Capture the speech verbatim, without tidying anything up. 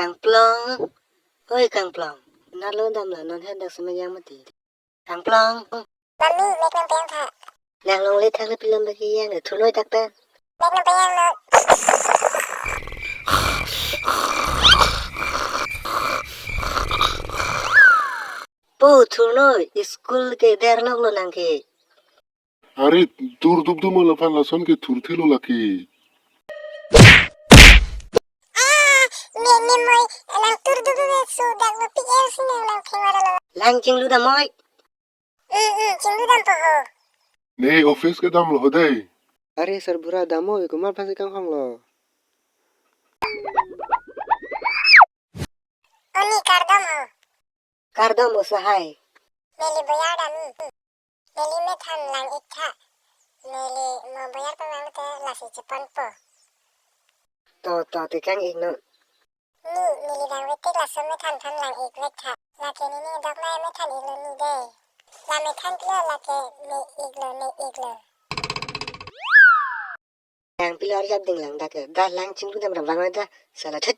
Kangplong. Oi Kangplong. Nalo damlo non hen dak semek yang mati. Kangplong. Mami, mek nang peyang tha. Nang longle thang le pilam bagi yang le thurnoi tak pen. Mek nang peyang lo. Po thurnoi, school ke derlok lo nang ke. Are, dur dupdum alaphan lason ke thurthelo lake. Ah, ne, ne moi, lang dur dupdum su dak lo P L C nang lang thengwar lo. Lang chinglu dam moi. Mm, mm, chinglu dam po ho. Ne office ke damlo ho dei. Are sarbura dam moi, komat aphansi kanghong lo. Oni kardom ho. Kardom o sahai. Neli boyar dam ni. Neli methan lang ik tha. Neli mo boyar pemang te lasi cheponpo. To, to, te kang ik non. Ni, neli dang vetik laso methan than lang ik vek tha. Lake neli doknai methan iklo ni dei. La methan klo lake ne iklo, ne iklo. Yang pilor jap ding lang dak ke. Dah lang chinglu dam ram vang da. Sala thut.